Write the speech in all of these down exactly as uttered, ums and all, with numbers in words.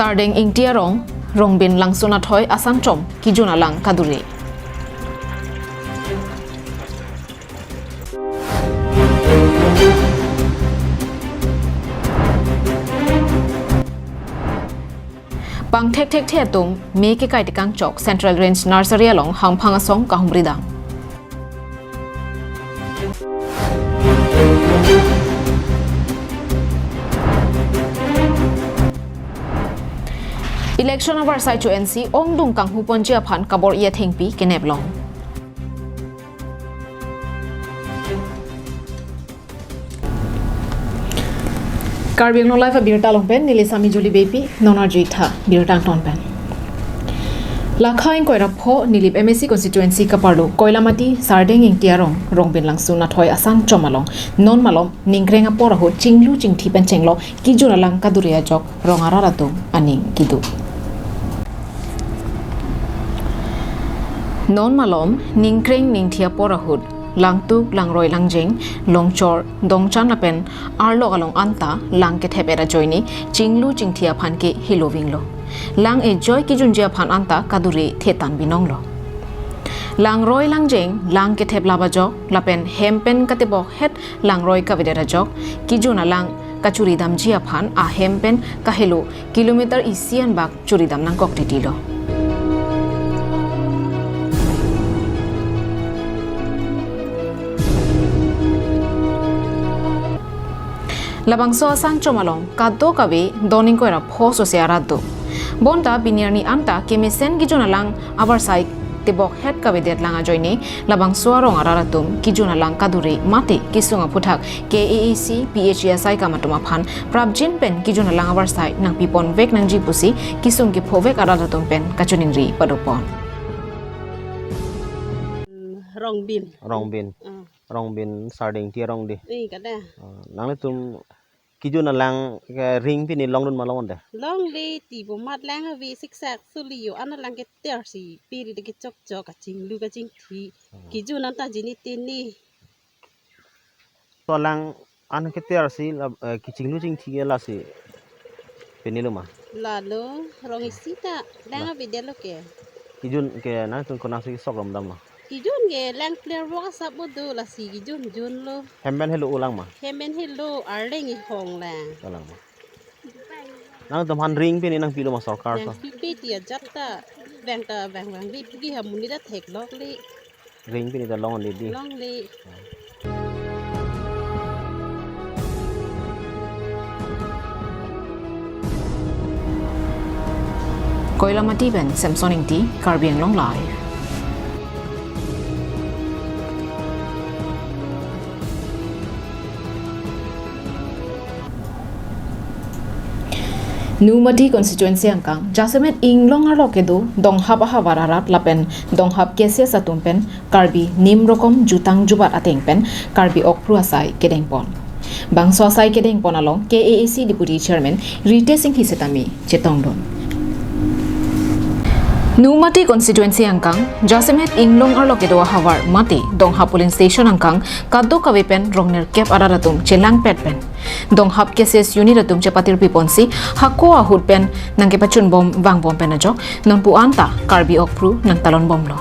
Sardeng Ingti arong, Rongbin Langsun athoi asangchom kijun alang kadure. Pangthekthekthe atum me kekai tekangchok Central Range Nursery along hangphang asong kahumridam. Election avarsai chu N C ongdung kanghuponji aphan kabor-i athengpi keneplong. Karbi Anglong Live abirta along pen neli Sami Juli Beypi, non arju-ik tha birta angton pen. Lakha ingkoi ra pho Nilip M A C constituency kaparlo Koilamati Sardeng Ingti arong Rongbin Langsun athoi asangchom along non malom ningkreng apor ahut chinglu chingthi pen chenglok kijun alang kadure ajok rong arat atum aning kedo. Non malom ningkreng ningthi apor ahut langtuk, langroi, langjeng, longchor, dongchan lapen arlok along anta lang kethep-et ajoine chinglu chingthi aphan ke helo vinglo. Lang ejoi kijunji aphan anta kadure thetan binonglo. Langroi langjeng, lang kethep lap ajok lapen hem pen katebokhet langroi kavedet ajok kijun alang kachuridamji aphan ahem pen kahelo kilometer isi anbak churidam nangkok titilo. Labangso asangchom along kadokave don ingkoi ra pho sose arat do. Bonta pini arni anta kemesen kijun alang avarsai tebokhet kavedet lang ajoine labangso arong arat atum kijun alang kadure mate kesung aphuthak K A A C P H E asai kam atum aphan prapjin pen kijun alang avarsai nangpiponvek nangji pusi kesung kephovek arat atum pen kachiningri padopon. Rongbin. Rongbin. Ah. Rongbin Sardeng Ingti arong dei. Eh, kada. Ah, nanglitum kijun alang ke ring pini longdun ma longle? Longle, ti bomat lang ave siksak suli yo, ana lang keter si piri de kechokchok kachinglu kachingthi. Hmm. Kijun anta jini tini. To lang an keter si la, eh, kachinglu chingthi ke lasi pinilo ma? Lalo, rong isi ta lang avedetlo ke. Kijun ke nangtum konatsi sok ram damlo? Kijun ke lang player work asap mo do lasi kijun junlo. Hem pen helo-o lang ma? Hem pen helo, arleng ihong lang. Alang ma? Nangtum aphan ring pini nangpilo ma sorkar so? Nangpipe ti ajat ta, bang ta bang bang di pigi ha monit ta theklok le. Ring pini ta longle dei. Longle. Koilamati pen Samson Ingti, Karbi Anglong Live. Numati constituency angkang jasemet inglong arlo kedo donghap ahavar arat lapen donghap cases atum pen Karbi nim rokom jutang jubat ateng pen Karbi Okphru asai kedengpon. Bangso asai kedengpon along K A A C Deputy Chairman Ritesh Enghi setame chetongdun. Numati constituency angkang jasemet inglong arlo kedo ahavar mate donghap polling station angkang kadokave pen rong nerkep arat atum chelangpet pen donghap cases unit atum chepatirpiponsi hako ahut pen nangkepachunbom vangbom pen ajok nonpu anta Karbi Okphru nangtalonbomlo.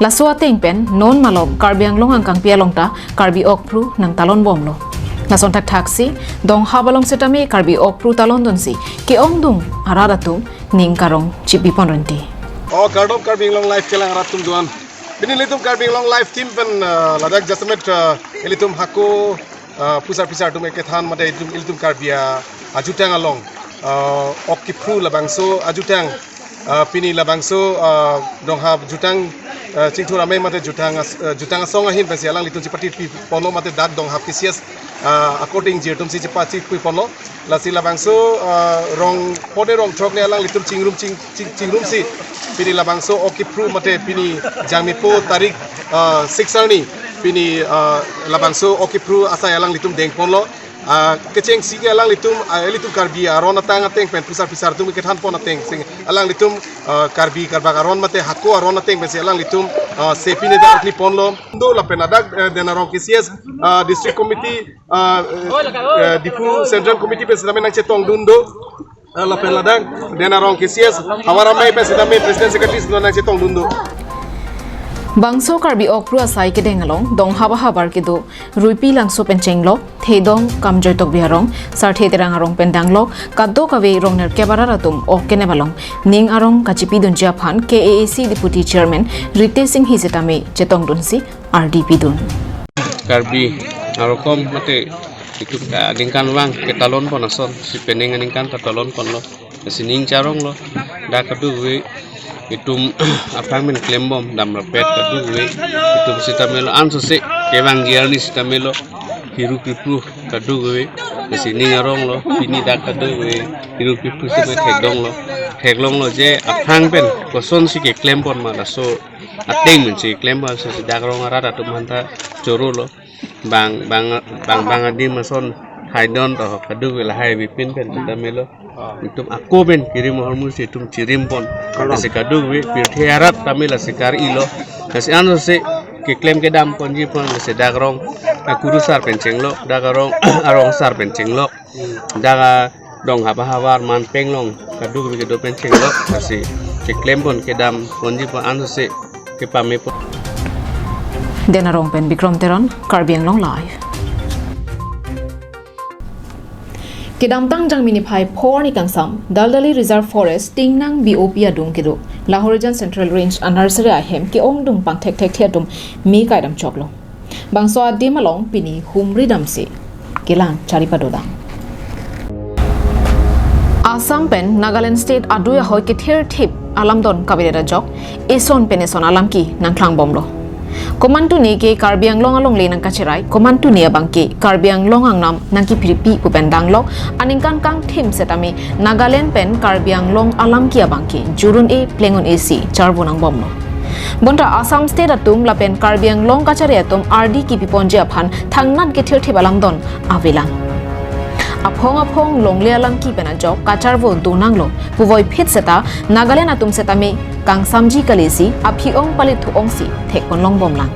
Laso ateng pen non malom Karbi Anglong angkangpi along ta Karbi Okphru nangtalonbomlo. Lason thakthaksi donghap along setame Karbi Okphru talondunsi ke-ongdung arat atum ning karong chipiponrenti. O kardom Karbi Anglong Live kelang arat atum doan. Pini ilitum Karbi Anglong Live team pen, ah, ladak jasemet, ah, ilitum hako, ah, phusar phisar atum kethan mate ilitum, ilitum Karbi a, ajutang along, ah, Okphru labangso ajutang, ah, pini labangso, ah, donghap jutang, ah, chingthur amei mate jutang as-, ah, jutang asong ahin pensi alanglitum chepatirpiponlo mate dak donghap cases, ah, according jirtumsi chepachingpiponlo. Lasi labangso, ah, rong pode rong throk le alanglitum chingrum ching, ching, chingrumsi pini labangso Okphru mate pini jangmipo tarik, ah, six arni pini, ah, labangso Okphru asai alanglitum dengponlo. Ah, kechengsi ke alanglitum, ah, ilitum Karbi aron atang ateng pen phusar phisar atum kethanpon ateng sing alanglitum, ah, Karbi Karbak aron mate hako aron ateng pensi alanglitum, ah, se pini dak kliponlo. Do lapen adak, eh, Denarong K C S, ah, District Committee, ah, eh, eh, Diphu Central Committee pen setame nangchetongdun do. Lapen ladak, Den Arong K C S, havar amei pen sitame president secretary sitame nangchetongdun do. Bangso Karbi Okpru asai kedeng along, donghap ahavar kedo, Ruipi Langso pen chenglok, Thedong Kamjoy Tokbi arong, Sarthe Terang arong pen danglok, kadokave rong nerkep arat atum ok kenep along ning arong kachipidunji aphan K A A C Deputy Chairman Ritesh Enghi sitame chetongdunsi ardi pidun. Karbi arokom mate itum aningkanvang ketalon pon ason, si penang aningkan ta talon ponlo. Lasi ning charonglo, dak kadokave itum aphrang pen klembom damrapet kadokave itum sitame lo ansose kevangji arni sitame lo hiru pipru kadokave. Lasi ning aronglo, pini dak kadokave hiru pipru sitame thekdonglo, theklonglo je aphrang pen kosonsi keklem pon ma laso ateng pensi klem pon, lasi dak rong arat atum aphanta chorolo. Bang bang bang bang adim ason haidon to kadokave lahai avepin pen sitame lo. Itum ako pen kirim ahormu si itum chirim pon. Lasi kadokave pirthe arat tame lasi kar-ilo. Lasi ansose keklem kedam ponji pon, lasi dak rong akurusar pen chenglok, dak arong arongsar pen chenglok, dak adonghap ahavar man penglong kadokave kedo pen chenglok, lasi keklem pon kedam ponji pon ansose kepame pon. Den Arong pen Bikram Teron, Karbi Anglong Live. Kedamtang Jangmi niphai pho arni kangsam, Daldali Reserve Forest Tingnang B O P adung kedo Lahorijan Central Range a-nursery ahem ke-ongdung pangthekthekthe atum me kaidam choklo. Bangso adim along pini humri damsi kelang chari padodang. Assam pen Nagaland State adui ahoi kethirthip alamdon kavedet ajok eson pen eson alamki nangklangbomlo. Komantune ke Karbi Anglong alongle nangkacherai, komantune abangke Karbi Anglong angnam nangkiphirpi pu pen danglok aningkan kangthim setame Nagaland pen Karbi Anglong alamki abangke jur un-e pleng un-e si charvo nangbomlo. Bonta Assam State atum lapen Karbi Anglong kachari atum ardi kipiponji aphan thangnat kethirthip alamdon avelang. Aphong aphong longle alamki pen ajok kacharvo donanglo puvoiphit seta Nagaland atum setame kangsamji kalisi aphi-ong palithu-ongsi thekponlongbomlang.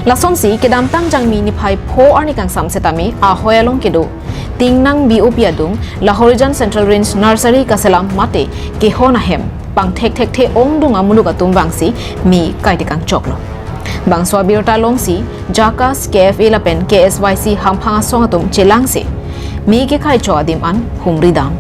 Lasonsi kedamtang Jangmi niphai pho arni kangsam setame ahoi along kedo Tingnang B O P adung Lahorijan Central Range Nursery kaselam mate kehon ahem pangthekthekthe ongdung amuluk atum vangsi me kaitekang choklo. Bangso abirta longsi JACAS, K F A lapen K S Y C hamphang asong atum chelangsi me kekhaicho adim an humri dam.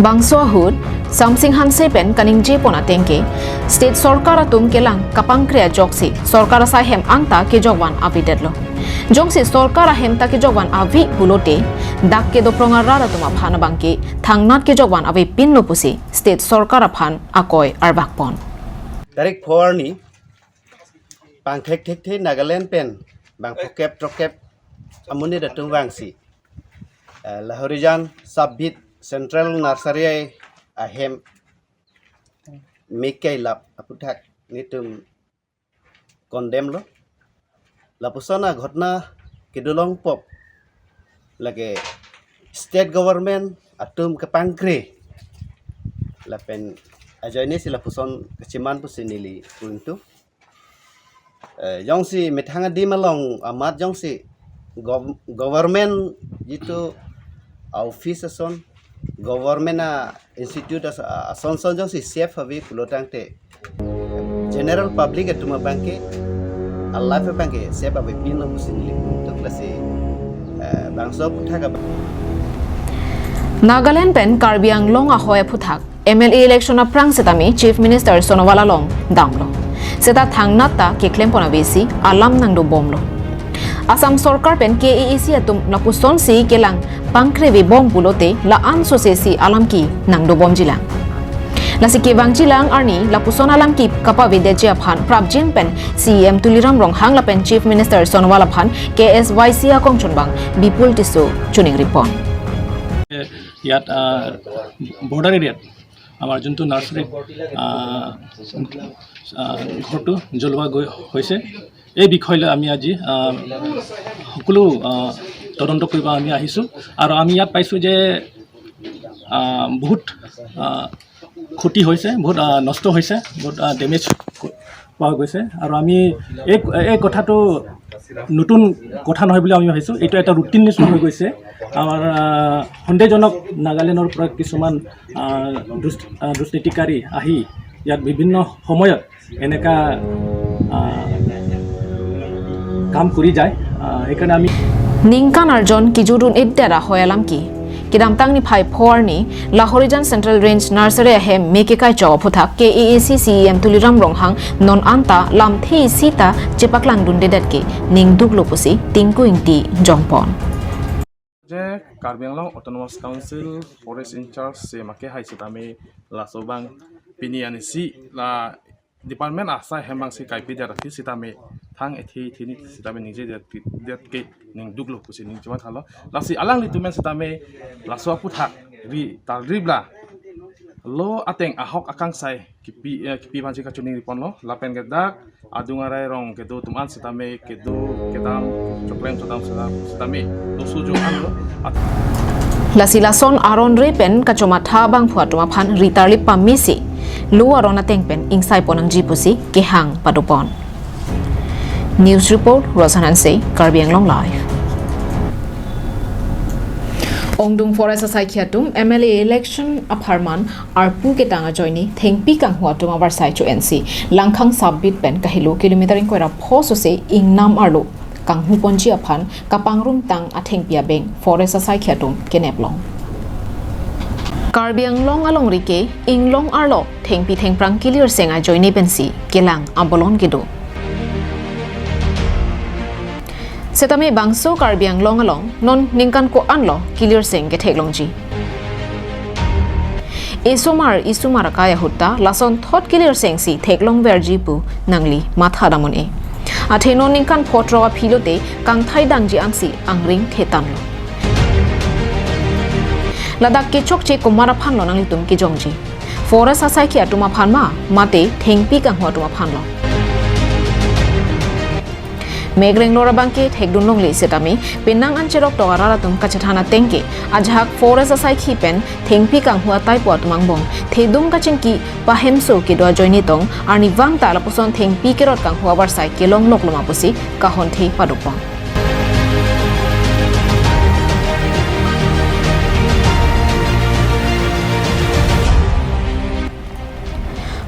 Bangso ahut Samsing Hanse pen kaningjepon ateng ke State Sorkar atum kelang kapangkre ajoksi Sorkar asai hem anta kejokvan avedetlo. Jongsi Sorkar ahem ta kejokvan ave pulote dak kedoprong arat atum aphan abangke thangnat kejokvan avepinlo pusi State Sorkar aphan akoi arvakpon. Tarik pho arni pangthekthekthe Nagaland pen bang phokep trokkep amonit atum vangsi, eh, Lahorijan Sub-Beat Central Nursery ahem me kailap aphuthak netum condemn lo. Lapuson aghotona kedolongpo, lake state government atum kepangkre lapen ajoine si lapuson kechiman pusi neli pu ingtung. Eh, jongsi methang adim along amat jongsi gov-, government jitu a-office ason, government a-institute as-, a-, ason son jongsi safe ave pulotangte general public atum abangke a-life abangke safe avepinlo pusi neli pu ingtung. Lasi, eh, bangso aphuthak abang. Nagaland pen Karbi Anglong ahoi aphuthak M L A election aphrang setame Chief Minister Sonowal along damlo. Seta thangnat ta keklempon avesi alam nangdobomlo. Assam Sorkar pen K A A C atum lapusonsi kelang pangkrevebom pulote la-an sosesi alamki nangdobomjilang. Lasi kevangjilang arni lapuson alamki kapavedetji aphan prapjin pen C E M Tuliram Ronghang lapen Chief Minister Sonowal aphan K S Y C akongchunbang Bipul Tisso choningripon. ইয়াত, আহ, বৰ্ডাৰ এৰিয়াত আমাৰ যোনটো নাৰ্চাৰী, আহ, আহ, ঘৰটো জ্বলোৱা গৈ হৈছে, এই বিষয় লৈ আমি আজি, আহ, সকলো, আহ, তদন্ত কৰিব আমি আহিছোঁ। আৰু আমি ইয়াত পাইছোঁ যে, আহ, বহুত, আহ, ক্ষতি হৈছে, বহুত, আহ, নষ্ট হৈছে, বহুত, আহ, ডেমেজ পোৱা গৈছে। আৰু আমি এই, এই কথাটো নতুন কথা নহয় বুলি আমি ভাবিছোঁ, এইটো এটা ৰুটিন নিচিনা হৈ গৈছে। আমাৰ, আহ, সন্দেহজনক নাগালেণ্ডৰ পৰা কিছুমান, আহ, দুচ-, আহ, দুষ্কৃতিকাৰী আহি ইয়াত বিভিন্ন সময়ত এনেকা, আহ, কাম কৰি যায়। আহ, সেইকাৰণে আমি Ningkan arjon kejut un-edet ahoi alam ke. Kedamtang niphai pho arni, Lahorijan Central Range Nursery ahem me kekaichok aphuthak K A A C C E M Tuliram Ronghang non anta lamthe isi ta chepaklangdundedet ke ningduklo pusi Tinku Ingti jongpon. Je Karbi Anglong Autonomous Council Forest in-charge si make hai sitame laso abang pini anisi la department asai hem abangsi kaipidet aphi sitame thang ethi thini sitame ningjedet, det ke ningduklo pusi ningjemat halo. Lasi alanglitum pen sitame laso aphuthak ri tarlip la lo ateng ahok akangsai kipi, eh, kipi aphansi kachiningri ponlo. Lapen ke dak adung arai arong kedo atum an sitame kedo kedam choklem chodam sita-, sitame doso jo anlo. At- Lasi lason aron re pen kachomatha abangphu atum aphan ri tarlip pamesi lo aron ateng pen ingsai pon nangji pusi kehang padopon. News report, Rosan Hanse, Karbi Anglong Live. Ongdung Forest asaikhi atum M L A election apharman arpu ketang ajoine thengpi kanghu atum avarsai cho-ensi Langkhang sub-beat pen kahelo kilometer ingkoi ra pho sose ingnam arlo kanghu ponji aphan kapangrumtang athengpi abeng Forest asaikhi atum kenep long. Karbi Anglong alongri ke inglong arlo thengpi thengphrang kilirseng ajoine pensi kelang abolon kedo. Setame bangso Karbi Anglong along non ningkan ko-anlo kilirseng ketheklongji. Esomar esomar akai ahut ta lason thot kilirseng si theklongverji pu nangli matha dam un-e. Athe non ningkan pho throk aphi lote kangthai dangji ansi angring thetanlo. Ladak kechokche komat aphanlo nanglitum kejongji? Forest asaikhi atum aphan ma, mate thengpi kanghu atum aphanlo? Megreng lor abangke thekdun longle setame penang an cherok tok arat atum kachethan ateng ke ajahak Forest asaikhi pen thengpi kanghu ataipo atum angbong thedung kachingki pahemso kedo ajoine tong arnivang ta lapuson thengpi kerot kanghu avarsai kelong lokloma pusi kahonthe padopon.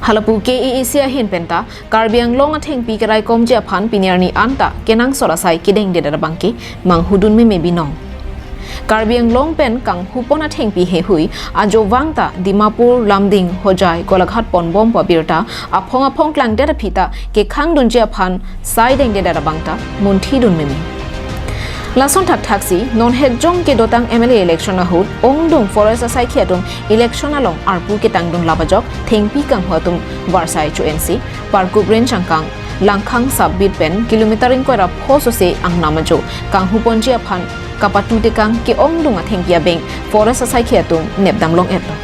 Halapu K A A C ahin penta Karbi Anglong athengpi keraikomji aphan pini arni anta kenangsot asai kedengdedet abangke manghudun meme binong. Karbi Anglong pen kanghu pon athengpi heihui ajovang ta Dimapur, Lumding, Hojai, Golaghat ponbompo abirta aphong aphong klangdet aphi ta kekhangdunji aphan sai dengdedet abang ta munthidun meme. Lason thakthaksi non hejong kedotang M L A election ahut ongdung Forest asaikhi atum election along arpu ketangdun lap ajok thengpi kanghu atum varsai cho-ensi Parkup Range angkang Langkhang sub-beat pen kilometer ingkoi ra pho sose angnam ajo kanghu ponji aphan kapatu tekang ke-ongdung athengpi abeng Forest asaikhi atum nepdam long-etlo.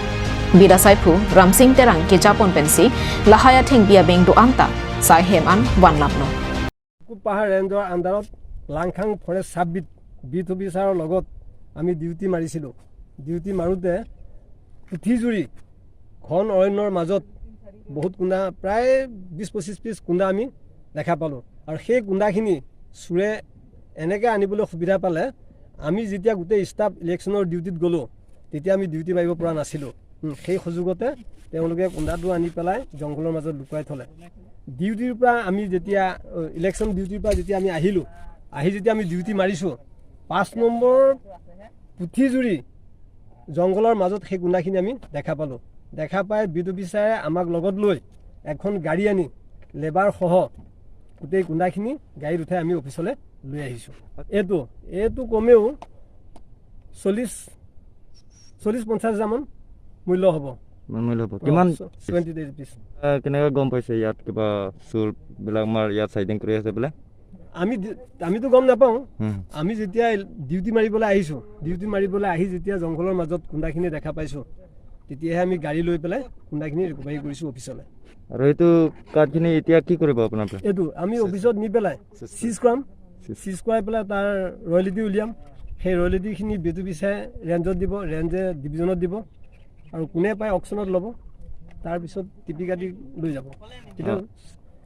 Bida saiphu Ramsing Terang kejapon pensi lahai athengpi abeng do-an ta sai hem an vanlaplo. কুপাহাৰ ৰেঞ্জৰ আণ্ডাৰত লাংখাং ফৰেষ্ট ছাব bit, bit অফিচাৰৰ লগত আমি ডিউটি মাৰিছিলোঁ। ডিউটি মাৰোঁতে পুথিজুৰি ঘন অৰণ্যৰ মাজত বহুত কুন্দা, প্ৰায় বিছ পঁচিছ পিচ কুন্দা আমি দেখা পালোঁ। আৰু সেই কুন্দাখিনি চোৰে এনেকৈ আনিবলৈ সুবিধা পালে, আমি যেতিয়া গোটেই ষ্টাফ ইলেকশ্যনৰ ডিউটিত গ'লোঁ, তেতিয়া আমি ডিউটি মাৰিব পৰা নাছিলোঁ। উম, সেই সুযোগতে তেওঁলোকে কুন্দাটো আনি পেলাই জংঘলৰ মাজত লুকুৱাই থ'লে। ডিউটিৰ পৰা আমি যেতিয়া, অ, ইলেকশ্যন ডিউটিৰ পৰা যেতিয়া আমি আহিলোঁ, আহি যেতিয়া আমি ডিউটি মাৰিছোঁ, পাঁচ নম্বৰ পুথিজুৰি জংঘলৰ মাজত সেই কুন্দাখিনি আমি দেখা পালোঁ। দেখা পাই বিট অফিচাৰে আমাক লগত লৈ এখন গাড়ী আনি লেবাৰসহ গোটেই কুন্দাখিনি গাড়ীত উঠাই আমি অফিচলৈ লৈ আহিছোঁ। এইটো, এইটো কমেও চল্লিছ, চল্লিছ পঞ্চাছ হাজাৰমান মূল্য হ'ব। ইমান মূল্য হ'ব। অ, কিমান চ-, টুৱেণ্টি ৰুপিজ। আহ, কেনেকৈ গম পাইছে ইয়াত কিবা চোৰবিলাক আমাৰ ইয়াত চাইডিং কৰি আছে বোলে? আমি ডি-, আমিতো গম নাপাওঁ। হুম। আমি যেতিয়া ডিউটি মাৰিবলৈ আহিছোঁ, ডিউটি মাৰিবলৈ আহি যেতিয়া জংঘলৰ মাজত কুন্দাখিনি দেখা পাইছোঁ, তেতিয়াহে আমি গাড়ী লৈ পেলাই কুন্দাখিনি ৰিকভাৰী কৰিছোঁ অফিচলৈ। আৰু এইটো কাঠখিনি এতিয়া কি কৰিব আপোনালোকে? এইটো আমি অফিচত নি পেলাই চিজ কৰাম। চিজ। চিজ কৰাই পেলাই তাৰ ৰয়েলিটি উলিয়াম। সেই ৰয়েলিটিখিনি বিট অফিচাৰে ৰেঞ্জত দিব, ৰেঞ্জে ডিভিজনত দিব। আৰু কোনে পায় অকশ্যনত ল'ব, তাৰপিছত টিপি কাটি লৈ যাব। এতিয়া অ।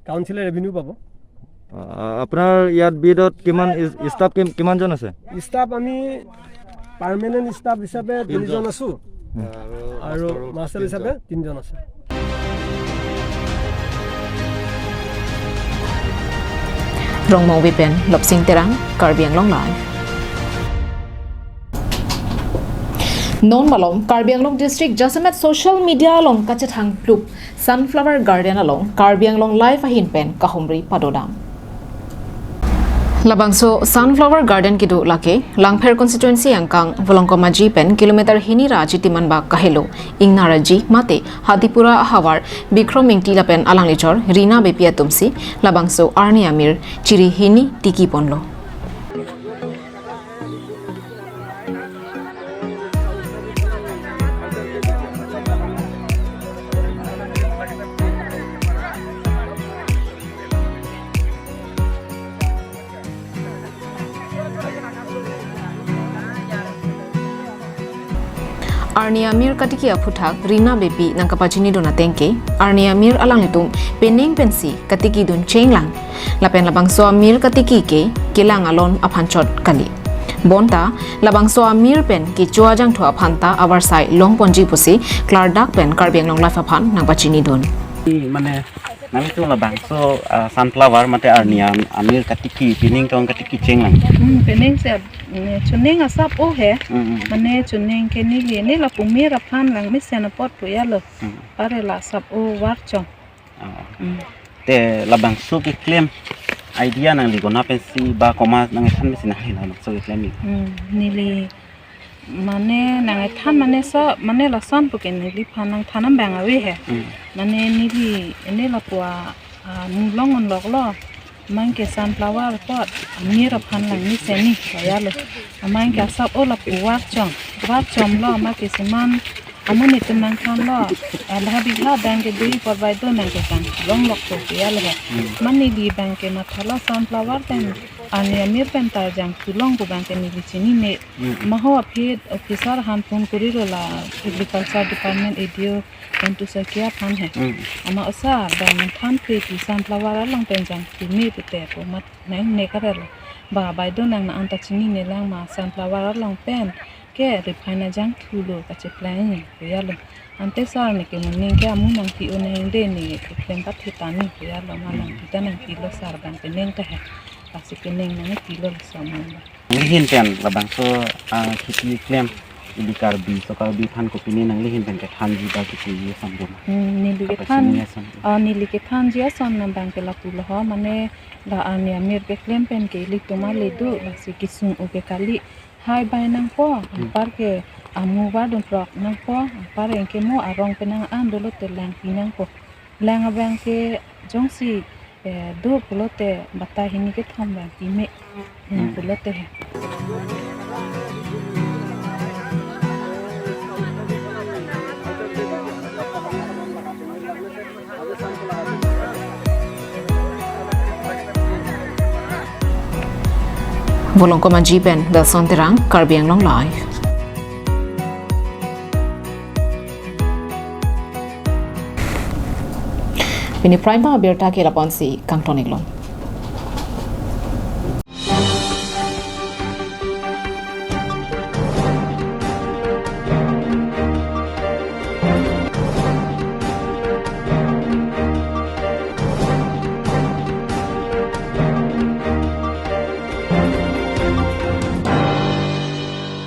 কাউন্সিলে ৰেভিনিউ পাব। আহ, আপোনাৰ ইয়াত বিডত কিমান ইছ-, ষ্টাফ কিম-, কিমানজন আছে? ষ্টাফ আমি পাৰ্মানেণ্ট ষ্টাফ হিচাপে তিনিজন। তিনিজন আছো। উম। আৰু মাষ্টাৰ হিচাপে তিনিজন আছে। Rongmongve pen Lopsing Terang, Karbi Anglong Live. Non malom, Karbi Anglong District jasemet social media along kachethang plup Sunflower Garden along Karbi Anglong Live ahin pen kahumri padodam. Labangso Sunflower Garden kedo lake Langpher constituency angkang Volongkom Aji pen kilometer hini ra Chitimanbak kahelo Ingnar Aji mate Hatipura ahavar Bikrom Ingti lapen alangli chor Rina Beypi atumsi labangso arni amir chiri hini tiki ponlo. Arni amir katiki aphuthak Rina Beypi nangkapachinidun ateng ke, arni amir alanglitum penang pensi katikidun chenglang. Lapen labangso amir katiki ke kelang alon aphan chot kali. Bonta labangso amir pen kecho ajangthu aphan ta avarsai longponji pusi klardak pen Karbi Anglong Live aphan nangpachinidun. Mane, nangtum labangso, ah, sunflower mate arni am-, amir katiki, penang tong katiki chenglang. Hmm, penang si, mm, chuning asap o he. Hmm, hmm. Mane chuning ke neli, neli lapu mir aphan langmesen apot pu ya lo. Hmm. Pare la asap o varchong. Oh. Hmm. Te labangso keklem idea nangli konat pensi ba komat nangthan pensi nangli labangso keklem ni. Hmm, neli mane nangthan mane so mane lason pu ke neliphan nangthan abang ave he. Hmm. Mane neli ene lapu a, a, mulong onlok lo. Amat ke sunflower pot amir aphan langmesen ni kaya lo. Amat ke asap o lapu varchong. Varchom lo amat ke seman amonit atum nangthan lo. Alha bigha abang ke dui por bai do nangkejang longlok to kaya lo he. Hmm. Mane neli abang ke matha lo sunflower pen arni amir pen ta jangthu long pu abang ke neli chinine. Hmm. Maho aphi officer aphan phone kori lo la agriculture department A D O Kontu Saikia aphan he. Hmm. Amat osa abang nangthan phe pu sunflower along pen jangthu me pute pu amat nang ne karelo. Ba bai do nang na anta chinine lang ma sunflower along pen ke refine ajangthu lo kacheplang kaya lo. Ante sir ne ke moning ke amu nangpi o nang de ne keklem pathe ta ni kaya lo ma nangpi ta nangpi lo sir abang penang ta he. Lasi penang nangpi lo laso aman ba. Nangli ahin pen labangso, ah, kheti klem ili Karbi, so Karbi aphan kopine nangli ahin pen kethanji ba kipu ye samdum. Hmm, neli kethan, kapachini ason. Ah, neli kethanji ason abang ke lapu lo ho, mane la arni amir keklem pen ke ilitum ale do, lasi kesung o ke kali. Hai bai nangpo, hmm, anpar ke amu ba dun prok nangpo, anpar anke mo arong penang an dolo te langpi nangpo. Lang abang ke jongsi, eh, do pulote batai hini kethom abang pime. Hmm, hmm, pulote he. Volongkom Aji pen Wilson Terang, Karbi Anglong Live. Pini prime time abirta ke lapu-ansi kangton-ik lom.